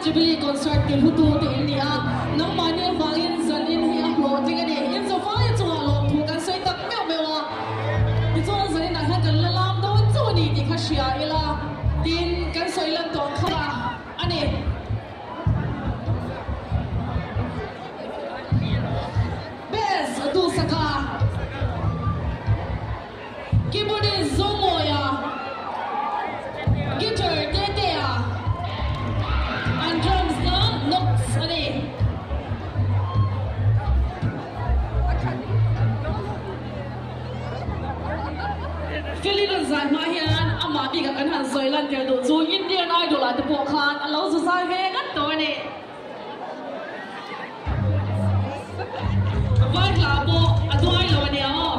Jubilee Concert ti hlutu te in ni a, nangmahni avangin zanin hi a hlawhtling a ni. In zavai chungah lawmthu kan sawi tak meuh meuh a, tichuan zaninah hian kan la lam dawn chauh a ni tih kha hria ila, tin kan sawi lan tawh kha a ni. Best Duhsaka. Keyboardist Zomawia, Guitar Tetea and Drums na Knox a ni. Philip an zai hma hian amah bikah kan han sawi lan tel duh chu Indian Idol ah te pawh khan a lo zu zai ve ngat tawh a ni. Vai hla pawh a duai lo a nia aw.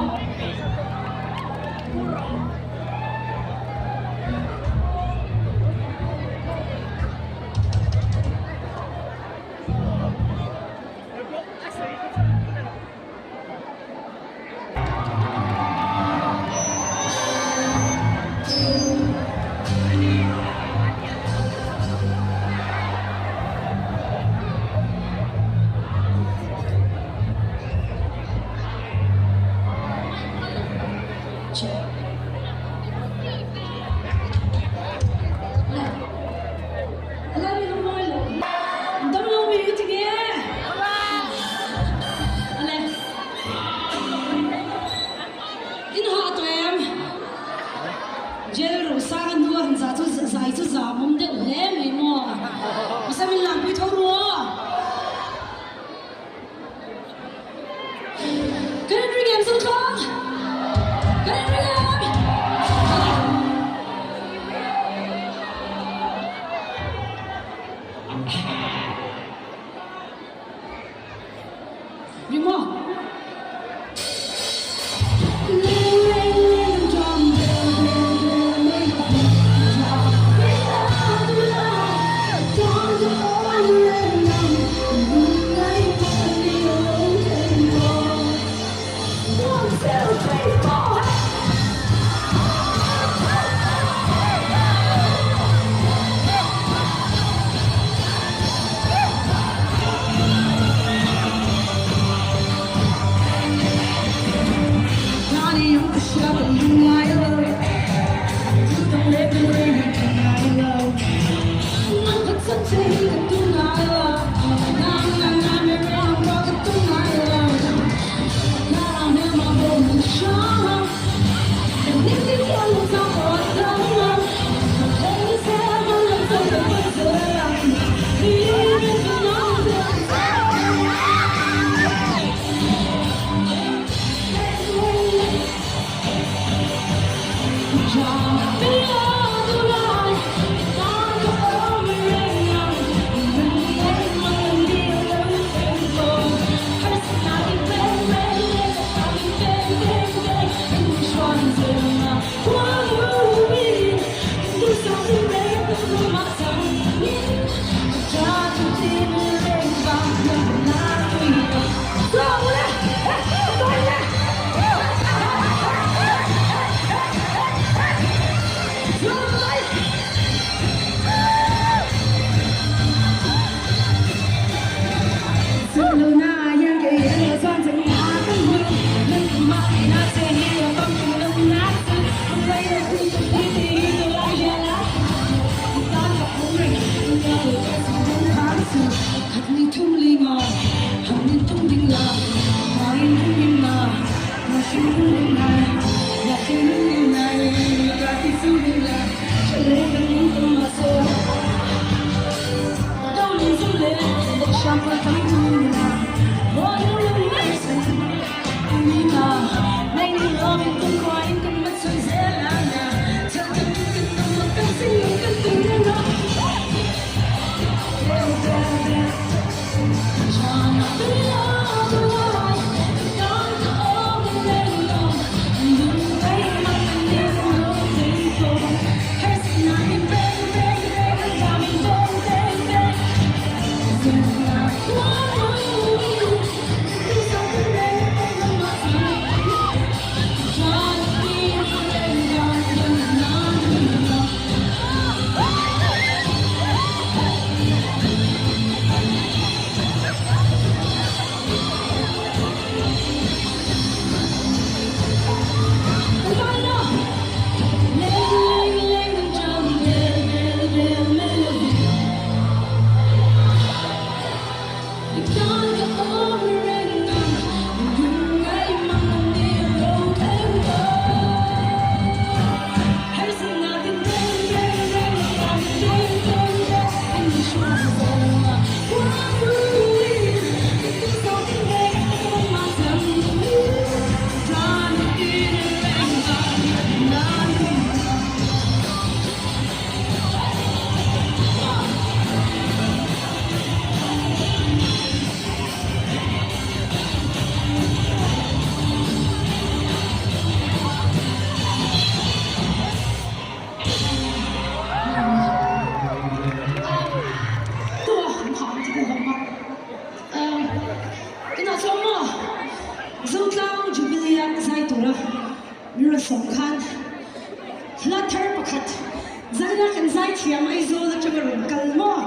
Zana kan zaithiam Aizawl atanga rawn kal maw?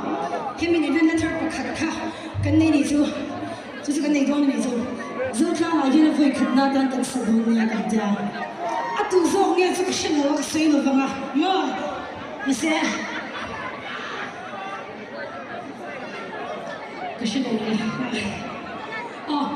Hemi nen hian hla thar pakhat kha kan nei nih chu, chu chu kan nei dawn a nih chu. Zotlangah hian a vawi khatna atan kan sa dawn nia kan tia. A tu zawk nge chu ka hre lo a, ka sawi lo vang a maw? Mahse ka hre lo a ni. Aw.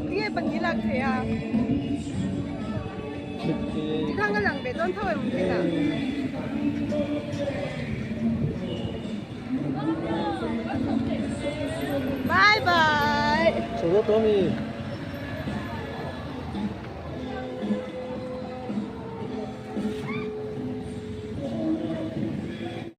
Tinge pahnih lak theih a? Tikhang a lang ve dawn tho em kinah? Bye bye. Chho dawn tawh a mi?